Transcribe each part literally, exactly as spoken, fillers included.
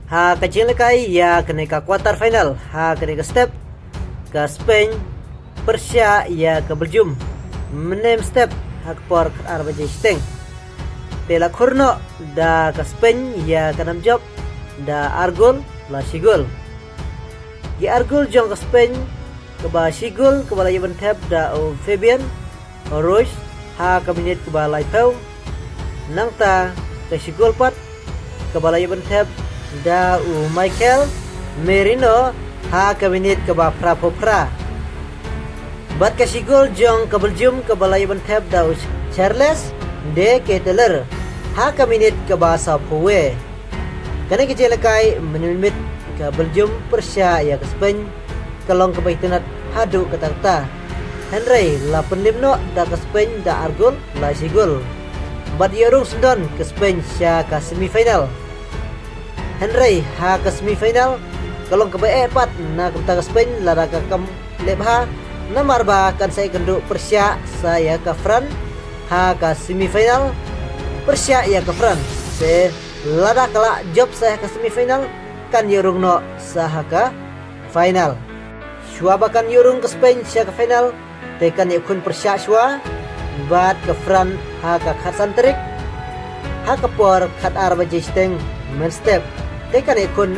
Ha ka jingïalehkai ïa kane ka quarter final ha kane ka step, ka Spain pyrshah ïa ka Belgium mynne mynstep ha ka por khat ar baje shiteng. Te la khur noh da ka Spain ïa ka nam jop da ar gol la shi gol. Ki ar gol jong ka Spain, kaba shi gol kaba la ïa ban thep da u Fabian Ruiz ha ka minit kaba laiphew. Nangta ka shi gol pat kaba la ïa ban thep da u Mikel Merino ha ka minit kaba phraphew phra. Bad ka shi gol jong ka Belgium kaba la ïa ban thep da u Charles de Ketelaere ha ka minit kaba sawphew wei. Kane ka jingïalehkai mynmiet ka Belgium pyrshah ïa ka Spain ka long kaba itynnad haduh katta katta. Hynrei la pynlip noh da ka Spain da ar gol la shi gol. Bad ïoh rung syndon ka Spain sha ka semi final. Hynrei ha ka semi final ka long kaba eh pat na ka bynta ka Spain lada ka kam leh bha, namar ba kan sa ïakynduh pyrshah sa ïa ka France ha ka semi final. Pyrshah ïa ka France, te lada ka lah jop sa ha ka semi final, kan ïoh rung noh sa ha ka final. Shuwa ba kan ïoh rung ka Spain sha ka final, te kan ïakhun pyrshah shuwa bad ka France ha ka khatsan tarik ha ka por khat ar baje shiteng mynstep. Te kan ïakhun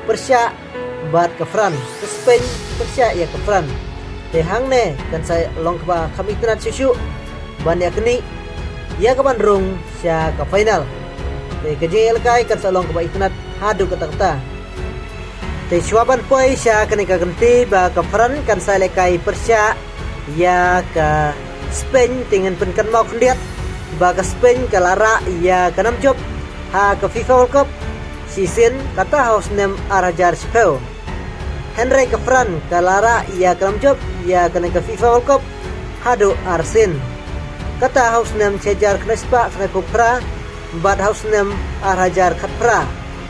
pyrshah bad ka France, ka Spain pyrshah ïa ka France. Te hangne kan sa long kaba kham itynnad shuh shuh ban ïa knieh ïa ka ban rung sha ka final. Te ka jingïalehkai kan sa long kaba itynnad haduh katta katta. Te shuwa ban poi sha kane ka kynti ba ka France kan sa ïalehkai pyrshah ïa ka Spain, te ngin pynkynmaw khyndiat ba ka Spain ka la rah ïa ka nam jop ha ka FIFA World Cup shisien, kata ha u snem ar hajar shiphew. Hynrei ka France ka la rah ïa ka nam jop ïa kane ka FIFA World Cup haduh ar sien, kata ha u snem shi hajar khyndai spah khyndaiphew phra bad ha u snem ar hajar khatphra.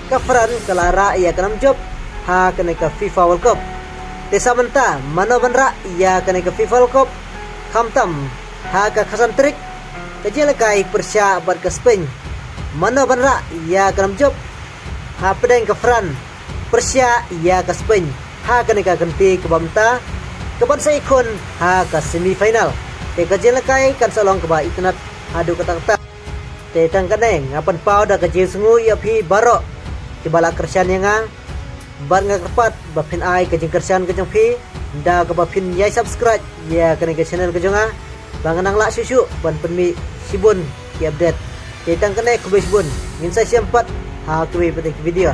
Ka France ka la rah ïa ka nam jop ha kane ka FIFA World Cup. Te sa mynta mano ban rah ïa kane ka FIFA World Cup? Khamtam ha ka khatsan tarik ka jingïalehkai pyrshah bad ka Spain. Mano ban rah ïa ka nam jop hapdeng ka France pyrshah ïa ka Spain ha kane ka kynti kaba mynta, kaban sa ïakhun ha ka semi final? Te ka jingïalehkai kan sa long kaba itynnad haduh katta katta. Te tang kane nga pynpaw da ka jingsngew ïa phi baroh kiba la kyrshan ïa nga. Bad nga kyrpad ba phin ai ka jingkyrshan ka jong phi da kaba phin ïai subscribe ïa kane ka channel ka jong nga, ba ngan nang lah shuh shuh ban pynmih shibun ki update. Te tang kane, khublei shibun, ngin sa ïashem pat ha kiwei pat ki video.